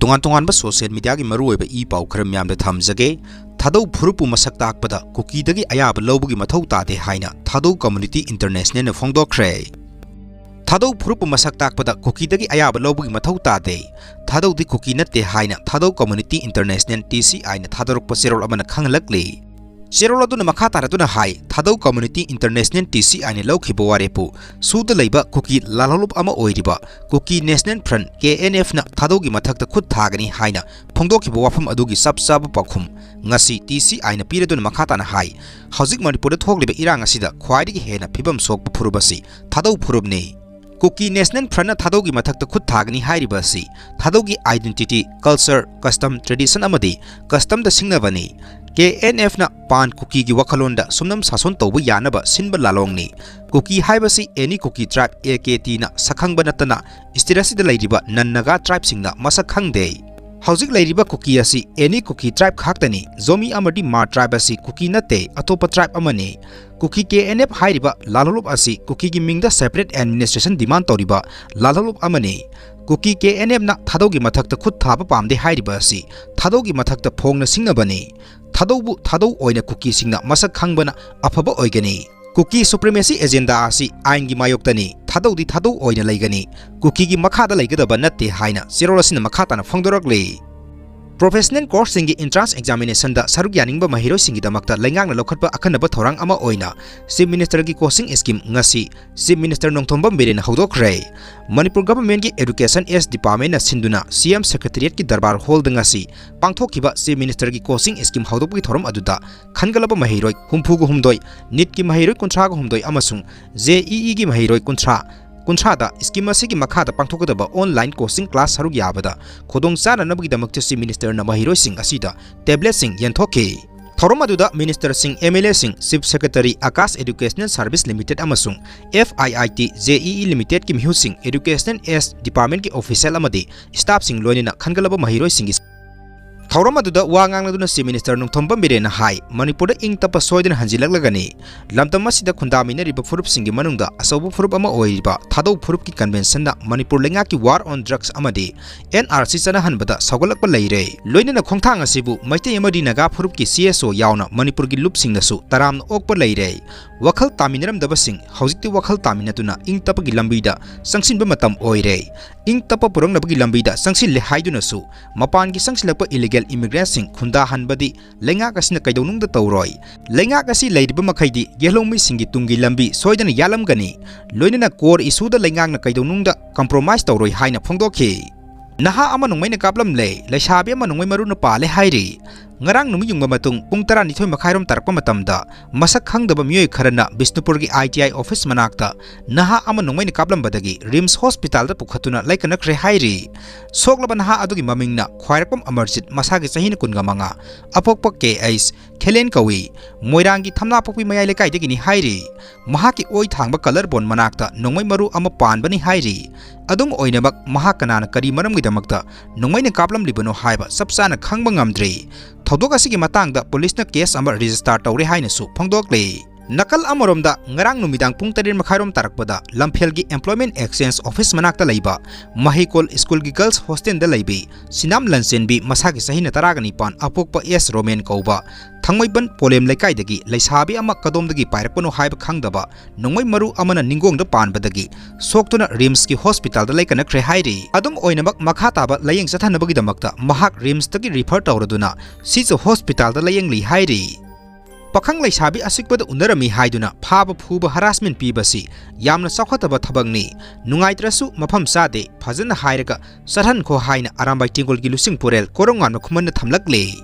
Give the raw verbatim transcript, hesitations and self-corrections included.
ꯇꯣꯉꯥꯟ ꯇꯣꯉꯥꯟꯕ social mediaꯒꯤ ꯃꯔꯨꯑꯣꯏꯕ ꯏ ꯄꯥꯎ ꯈꯔ ꯃꯌꯥꯝꯗ ꯊꯝꯖꯒꯦ꯫ ꯊꯥꯗꯧ ꯐꯨꯔꯨꯞꯄꯨ ꯃꯁꯛ ꯇꯥꯛꯄꯗ ꯀꯨꯀꯤꯗꯒꯤ ꯑꯌꯥꯕ ꯂꯧꯕꯒꯤ ꯃꯊꯧ ꯇꯥꯗꯦ ꯍꯥꯏꯅ ꯊꯥꯗꯧ Community Internationalꯅ ꯐꯣꯡꯗꯣꯛꯈ꯭ꯔꯦ꯫ ꯊꯥꯗꯧ ꯐꯨꯔꯨꯞꯄꯨ ꯃꯁꯛ ꯇꯥꯛꯄꯗ ꯀꯨꯀꯤꯗꯒꯤ ꯑꯌꯥꯕ ꯂꯧꯕꯒꯤ ꯃꯊꯧ ꯇꯥꯗꯦ꯫ ꯊꯥꯗꯧꯗꯤ ꯀꯨꯀꯤ ꯅꯠꯇꯦ ꯍꯥꯏꯅ ꯊꯥꯗꯧ Community International, TCIꯅ ꯊꯥꯗꯣꯔꯛꯄ ꯆꯦꯔꯣꯜ ꯑꯃꯅ ꯈꯪꯍꯜꯂꯛꯂꯤ꯫ ꯆꯦꯔꯣꯜ ꯑꯗꯨꯅ ꯃꯈꯥ ꯇꯥꯔꯗꯨꯅ ꯍꯥꯏ, ꯊꯥꯗꯧ Community International, TCIꯅ ꯂꯧꯈꯤꯕ ꯋꯥꯔꯦꯞꯄꯨ ꯁꯨꯗ ꯂꯩꯕ ꯀꯨꯀꯤ ꯂꯥꯜꯍꯧꯂꯨꯞ ꯑꯃ ꯑꯣꯏꯔꯤꯕ Kuki National Front, KNFꯅ ꯊꯥꯗꯧꯒꯤ ꯃꯊꯛꯇ ꯈꯨꯠ ꯊꯥꯒꯅꯤ ꯍꯥꯏꯅ ꯐꯣꯡꯗꯣꯛꯈꯤꯕ ꯋꯥꯐꯝ ꯑꯗꯨꯒꯤ ꯆꯞ ꯆꯥꯕ ꯄꯥꯎꯈꯨꯝ ꯉꯁꯤ TCIꯅ ꯄꯤꯔꯗꯨꯅ ꯃꯈꯥ ꯇꯥꯅ ꯍꯥꯏ, ꯍꯧꯖꯤꯛ ꯃꯅꯤꯄꯨꯔꯗ ꯊꯣꯛꯂꯤꯕ ꯏꯔꯥꯡ ꯑꯁꯤꯗ ꯈ꯭ꯋꯥꯏꯗꯒꯤ ꯍꯦꯟꯅ ꯐꯤꯕꯝ ꯁꯣꯛꯄ ꯐꯨꯔꯨꯞ ꯑꯁꯤ ꯊꯥꯗꯧ ꯐꯨꯔꯨꯞꯅꯤ꯫ Kuki National Frontꯅ ꯊꯥꯗꯧꯒꯤ ꯃꯊꯛꯇ ꯈꯨꯠ ꯊꯥꯒꯅꯤ ꯍꯥꯏꯔꯤꯕ ꯑꯁꯤ ꯊꯥꯗꯧꯒꯤ identity, culture, custom, tradition ꯑꯃꯗꯤ customꯗ ꯁꯤꯡꯅꯕꯅꯤ꯫ KNFꯅ ꯄꯥꯟ ꯀꯨꯀꯤꯒꯤ ꯋꯥꯈꯜꯂꯣꯟꯗ ꯁꯨꯝꯅꯝ ꯁꯥꯁꯣꯟ ꯇꯧꯕ ꯌꯥꯅꯕ ꯁꯤꯟꯕ ꯂꯥꯂꯣꯡꯅꯤ꯫ ꯀꯨꯀꯤ ꯍꯥꯏꯕꯁꯤ any Kuki tribe, AKTꯅ ꯁꯛꯈꯪꯕ ꯅꯠꯇꯅ stateꯁꯤꯗ ꯂꯩꯔꯤꯕ non Naga tribeꯁꯤꯡꯅ ꯃꯁꯛ ꯈꯪꯗꯦ꯫ ꯍꯧꯖꯤꯛ ꯂꯩꯔꯤꯕ ꯀꯨꯀꯤ ꯑꯁꯤ any Kuki tribe ꯈꯛꯇꯅꯤ꯫ ꯖꯣꯃꯤ ꯑꯃꯗꯤ ꯃꯥꯔ tribe ꯑꯁꯤ ꯀꯨꯀꯤ ꯅꯠꯇꯦ, ꯑꯇꯣꯞꯄ tribe ꯑꯃꯅꯤ꯫ ꯀꯨꯀꯤ KNF ꯍꯥꯏꯔꯤꯕ ꯂꯥꯜꯍꯧꯂꯨꯞ ꯑꯁꯤ ꯀꯨꯀꯤꯒꯤ ꯃꯤꯡꯗ separate administration demand ꯇꯧꯔꯤꯕ ꯂꯥꯜꯍꯧꯂꯨꯞ ꯑꯃꯅꯤ꯫ ꯀꯨꯀꯤ KNFꯅ ꯊꯥꯗꯧꯒꯤ ꯃꯊꯛꯇ ꯈꯨꯠ ꯊꯥꯕ ꯄꯥꯝꯗꯦ ꯍꯥꯏꯔꯤꯕ ꯑꯁꯤ ꯊꯥꯗꯧꯒꯤ ꯃꯊꯛꯇ ꯐꯣꯡꯅ ꯁꯤꯡꯅꯕꯅꯤ꯫ ꯊꯥꯗꯧꯕꯨ ꯊꯥꯗꯧ ꯑꯣꯏꯅ ꯀꯨꯀꯤꯁꯤꯡꯅ ꯃꯁꯛ ꯈꯪꯕꯅ ꯑꯐꯕ ꯑꯣꯏꯒꯅꯤ꯫ ꯀꯨꯀꯤ supremacy agenda ꯑꯁꯤ ꯑꯥꯏꯟꯒꯤ ꯃꯥꯌꯣꯛꯇꯅꯤ꯫ ꯊꯥꯗꯧꯗꯤ ꯊꯥꯗꯧ ꯑꯣꯏꯅ ꯂꯩꯒꯅꯤ꯫ ꯀꯨꯀꯤꯒꯤ ꯃꯈꯥꯗ ꯂꯩꯒꯗꯕ ꯅꯠꯇꯦ ꯍꯥꯏꯅ ꯆꯦꯔꯣꯜ ꯑꯁꯤꯅ ꯃꯈꯥ ꯇꯥꯅ ꯐꯣꯡꯗꯣꯔꯛꯂꯤ꯫ Professional courseꯁꯤꯡꯒꯤ entrance examinationꯗ ꯁꯔꯨꯛ ꯌꯥꯅꯤꯡꯕ ꯃꯍꯩꯔꯣꯏꯁꯤꯡꯒꯤꯗꯃꯛꯇ ꯂꯩꯉꯥꯛꯅ ꯂꯧꯈꯠꯄ ꯑꯈꯟꯅꯕ ꯊꯧꯔꯥꯡ ꯑꯃ ꯑꯣꯏꯅ Chief Ministerꯒꯤ coaching scheme ꯉꯁꯤ Chief Minister Nongthombam ꯕꯤꯔꯦꯟꯅ ꯍꯧꯗꯣꯛꯈ꯭ꯔꯦ꯫ Manipur governmentꯀꯤ Education S Departmentꯅ ꯁꯤꯟꯗꯨꯅ CM Secretariatꯀꯤ ꯗꯔꯕꯥꯔ hallꯗ ꯉꯁꯤ ꯄꯥꯡꯊꯣꯛꯈꯤꯕ Chief Ministerꯒꯤ coaching scheme ꯍꯧꯗꯣꯛꯄꯒꯤ ꯊꯧꯔꯝ ꯑꯗꯨꯗ ꯈꯟꯒꯠꯂꯕ ꯃꯍꯩꯔꯣꯏ ꯍꯨꯝꯐꯨꯒ ꯍꯨꯝꯗꯣꯏ, NEETꯀꯤ ꯃꯍꯩꯔꯣꯏ ꯀꯨꯟꯊ꯭ꯔꯥꯒ ꯍꯨꯝꯗꯣꯏ ꯑꯃꯁꯨꯡ JEEꯒꯤ ꯃꯍꯩꯔꯣꯏ ꯀꯨꯟꯊ꯭ꯔꯥ, ꯀꯨꯟꯊ꯭ꯔꯥꯗ scheme ꯑꯁꯤꯒꯤ ꯃꯈꯥꯗ ꯄꯥꯡꯊꯣꯛꯀꯗꯕ online coaching class ꯁꯔꯨꯛ ꯌꯥꯕꯗ ꯈꯨꯗꯣꯡ ꯆꯥꯅꯅꯕꯒꯤꯗꯃꯛꯇ Chief Ministerꯅ ꯃꯍꯩꯔꯣꯏꯁꯤꯡ ꯑꯁꯤꯗ tabletꯁꯤꯡ ꯌꯦꯟꯊꯣꯛꯈꯤ꯫ ꯊꯧꯔꯝ ꯑꯗꯨꯗ ministerꯁꯤꯡ, MLAꯁꯤꯡ, Chief Secretary, Akash Educational Service Limited ꯑꯃꯁꯨꯡ FIIT JEE Limitedꯀꯤ ꯃꯤꯍꯨꯠꯁꯤꯡ, Education S Departmentꯀꯤ official ꯑꯃꯗꯤ staffꯁꯤꯡ ꯂꯣꯏꯅꯅ ꯈꯟꯒꯠꯂꯕ ꯃꯍꯩꯔꯣꯏꯁꯤꯡꯒꯤ ꯊꯧꯔꯝ ꯑꯗꯨꯗ ꯋꯥ ꯉꯥꯡꯂꯗꯨꯅ Chief Minister ꯅꯣꯡꯊꯣꯝꯕꯝ ꯕꯤꯔꯦꯟꯅ ꯍꯥꯏ, ꯃꯅꯤꯄꯨꯔꯗ ꯏꯪ ꯇꯞꯄ ꯁꯣꯏꯗꯅ ꯍꯟꯖꯤꯜꯂꯛꯂꯒꯅꯤ꯫ ꯂꯝꯗꯝ ꯑꯁꯤꯗ ꯈꯨꯟꯗꯥꯃꯤꯟꯅꯔꯤꯕ ꯐꯨꯔꯨꯞꯁꯤꯡꯒꯤ ꯃꯅꯨꯡꯗ ꯑꯆꯧꯕ ꯐꯨꯔꯨꯞ ꯑꯃ ꯑꯣꯏꯔꯤꯕ ꯊꯥꯗꯧ ꯐꯨꯔꯨꯞꯀꯤ convention ꯅ ꯃꯅꯤꯄꯨꯔ ꯂꯩꯉꯥꯛꯀꯤ war on drugs ꯑꯃꯗꯤ N R C ꯆꯠꯅꯍꯟꯕꯗ ꯁꯧꯒꯠꯂꯛꯄ ꯂꯩꯔꯦ꯫ ꯂꯣꯏꯅꯅ ꯈꯣꯡꯊꯥꯡ ꯑꯁꯤꯕꯨ ꯃꯩꯇꯩ ꯑꯃꯗꯤ ꯅꯥꯒꯥ ꯐꯨꯔꯨꯞꯀꯤ C S O ꯌꯥꯎꯅ ꯃꯅꯤꯄꯨꯔꯒꯤ ꯂꯨꯞꯁꯤꯡꯅꯁꯨ ꯇꯔꯥꯝꯅ ꯑꯣꯛꯄ ꯂꯩꯔꯦ꯫ ꯋꯥꯈꯜ ꯇꯥꯃꯤꯟꯅꯔꯝꯗꯕꯁꯤꯡ ꯍꯧꯖꯤꯛꯇꯤ ꯋꯥꯈꯜ ꯇꯥꯃꯤꯟꯅꯗꯨꯅ ꯏꯪ ꯇꯞꯄꯒꯤ ꯂꯝꯕꯤꯗ ꯆꯪꯁꯤꯟꯕ ꯃꯇꯝ ꯑꯣꯏꯔꯦ꯫ ꯏꯪ ꯇꯞꯄ ꯄꯨꯔꯛꯅꯕꯒꯤ ꯂꯝꯕꯤꯗ ꯆꯪꯁꯤꯜꯂꯦ ꯍꯥꯏꯗꯨꯅꯁꯨ ꯃꯄꯥꯟꯒꯤ ꯆꯪꯁꯤꯜꯂꯛꯄ illegal immigrant ꯁꯤꯡ ꯈꯨꯟꯗꯥꯍꯟꯕꯗꯤ ꯂꯩꯉꯥꯛ ꯑꯁꯤꯅ ꯀꯩꯗꯧꯅꯨꯡꯗ ꯇꯧꯔꯣꯏ꯫ ꯂꯩꯉꯥꯛ ꯑꯁꯤ ꯂꯩꯔꯤꯕ ꯃꯈꯩꯗꯤ ꯒꯦꯍꯂꯣꯡꯃꯤꯁꯤꯡꯒꯤ ꯇꯨꯡꯒꯤ ꯂꯝꯕꯤ ꯁꯣꯏꯗꯅ ꯌꯥꯜꯂꯝꯒꯅꯤ꯫ ꯂꯣꯏꯅꯅ core issue ꯗ ꯂꯩꯉꯥꯛꯅ ꯀꯩꯗꯧꯅꯨꯡꯗ compromise ꯇꯧꯔꯣꯏ ꯍꯥꯏꯅ ꯐꯣꯡꯗꯣꯛꯈꯤ꯫ ꯅꯍꯥ ꯑꯃ ꯅꯣꯡꯃꯩꯅ ꯀꯥꯞꯂꯝꯂꯦ, ꯂꯩꯁꯥꯕꯤ ꯑꯃ ꯅꯣꯡꯃꯩ ꯃꯔꯨꯅ ꯄꯥꯜꯂꯦ ꯍꯥꯏꯔꯤ꯫ ꯉꯔꯥꯡ ꯅꯨꯃꯤꯠ ꯌꯨꯡꯕ ꯃꯇꯨꯡ ꯄꯨꯡ ꯇꯔꯥꯅꯤꯊꯣꯏ ꯃꯈꯥꯏꯔꯣꯝ ꯇꯥꯔꯛꯄ ꯃꯇꯝꯗ ꯃꯁꯛ ꯈꯪꯗꯕ ꯃꯤꯑꯣꯏ ꯈꯔꯅ ꯕꯤꯁꯅꯨꯄꯨꯔꯒꯤ I T I office ꯃꯅꯥꯛꯇ ꯅꯍꯥ ꯑꯃ ꯅꯣꯡꯃꯩꯅ ꯀꯥꯞꯂꯝꯕꯗꯒꯤ RIMS hospital ꯗ ꯄꯨꯈꯠꯇꯨꯅ ꯂꯩꯀꯠꯅꯈ꯭ꯔꯦ ꯍꯥꯏꯔꯤ꯫ ꯁꯣꯛꯂꯕ ꯅꯍꯥ ꯑꯗꯨꯒꯤ ꯃꯃꯤꯡꯅ ꯈ꯭ꯋꯥꯏꯔꯥꯛꯄꯝ ꯑꯃꯔꯖꯤꯠ, ꯃꯁꯥꯒꯤ ꯆꯍꯤꯅ ꯀꯨꯟꯒ ꯃꯉꯥ, ꯑꯄꯣꯛꯄ K H ꯈꯦꯂꯦꯟ ꯀꯧꯏ꯫ ꯃꯣꯏꯔꯥꯡꯒꯤ ꯊꯝꯅꯥꯄꯣꯛꯄꯤ ꯃꯌꯥꯏ ꯂꯩꯀꯥꯏꯗꯒꯤꯅꯤ ꯍꯥꯏꯔꯤ꯫ ꯃꯍꯥꯛꯀꯤ ꯑꯣꯏ ꯊꯥꯡꯕ color bond ꯃꯅꯥꯛꯇ ꯅꯣꯡꯃꯩ ꯃꯔꯨ ꯑꯃ ꯄꯥꯟꯕꯅꯤ ꯍꯥꯏꯔꯤ꯫ ꯑꯗꯨꯝ ꯑꯣꯏꯅꯃꯛ, ꯃꯍꯥꯛ ꯀꯅꯥꯅ ꯀꯔꯤ ꯃꯔꯝꯒꯤꯗꯃꯛꯇ ꯅꯣꯡꯃꯩꯅ ꯀꯥꯞꯂꯝꯂꯤꯕꯅꯣ ꯍꯥꯏꯕ ꯆꯞ ꯆꯥꯅ ꯈꯪꯕ ꯉꯝꯗ꯭ꯔꯤ꯫ ꯊꯧꯗꯣꯛ ꯑꯁꯤꯒꯤ ꯃꯇꯥꯡꯗ ꯄꯨꯂꯤꯁꯅ case ꯑꯃ register ꯇꯧꯔꯦ ꯍꯥꯏꯅꯁꯨ ꯐꯣꯡꯗꯣꯛꯂꯤ꯫ ꯅꯥꯀꯜ ꯑꯃꯔꯣꯝꯗ, ꯉꯔꯥꯡ ꯅꯨꯃꯤꯗꯥꯡ ꯄꯨꯡ ꯇꯔꯦꯠ ꯃꯈꯥꯏꯔꯣꯝ ꯇꯥꯔꯛꯄꯗ ꯂꯝꯐꯦꯜꯒꯤ employment exchange office ꯃꯅꯥꯛꯇ ꯂꯩꯕ ꯃꯍꯩꯀꯣꯜ ꯁ꯭ꯀꯨꯜꯒꯤ girls hostel ꯗ ꯂꯩꯕꯤ ꯁꯤꯅꯥꯝ ꯂꯟꯆꯦꯟꯕꯤ, ꯃꯁꯥꯒꯤ ꯆꯍꯤꯅ ꯇꯔꯥꯒ ꯅꯤꯄꯥꯟ, ꯑꯄꯣꯛꯄ ꯑꯦꯁ ꯔꯣꯃꯦꯟ ꯀꯧꯕ, ꯊꯥꯡꯃꯩꯕꯟ ꯄꯣꯂꯦꯝ ꯂꯩꯀꯥꯏꯗꯒꯤ ꯂꯩꯁꯥꯕꯤ ꯑꯃ ꯀꯗꯣꯝꯗꯒꯤ ꯄꯥꯏꯔꯛꯄꯅꯣ ꯍꯥꯏꯕ ꯈꯪꯗꯕ ꯅꯣꯡꯃꯩ ꯃꯔꯨ ꯑꯃꯅ ꯅꯤꯡꯒꯣꯡꯗ ꯄꯥꯟꯕꯗꯒꯤ ꯁꯣꯛꯇꯨꯅ RIMS ꯀꯤ hospital ꯗ ꯂꯩꯀꯠꯅꯈ꯭ꯔꯦ ꯍꯥꯏꯔꯤ꯫ ꯑꯗꯨꯝ ꯑꯣꯏꯅꯃꯛ, ꯃꯈꯥ ꯇꯥꯕ ꯂꯥꯌꯦꯡ ꯆꯠꯊꯅꯕꯒꯤꯗꯃꯛꯇ ꯃꯍꯥꯛ RIMS ꯇꯒꯤ refer ꯇꯧꯔꯗꯨꯅ ꯁꯤꯖ hospital ꯗ ꯂꯥꯌꯦꯡꯂꯤ ꯍꯥꯏꯔꯤ꯫ ꯄꯥꯈꯪ ꯂꯩꯁꯥꯕꯤ ꯑꯆꯤꯛꯄꯗ ꯎꯅꯔꯝꯃꯤ ꯍꯥꯏꯗꯨꯅ ꯐꯥꯕ ꯐꯨꯕ, harassment ꯄꯤꯕꯁꯤ ꯌꯥꯝꯅ ꯆꯥꯎꯈꯠꯇꯕ ꯊꯕꯛꯅꯤ꯫ ꯅꯨꯡꯉꯥꯏꯇ꯭ꯔꯁꯨ ꯃꯐꯝ ꯆꯥꯗꯦ, ꯐꯖꯅ ꯍꯥꯏꯔꯒ ꯆꯠꯍꯟꯈꯣ ꯍꯥꯏꯅ ꯑꯔꯥꯝꯕꯥꯏ ꯇꯦꯡꯒꯣꯜꯒꯤ ꯂꯨꯆꯤꯡꯄꯨꯔꯦꯜ ꯀꯣꯔꯧꯉꯥꯟꯕ ꯈꯨꯃꯟꯅ ꯊꯝꯂꯛꯂꯤ꯫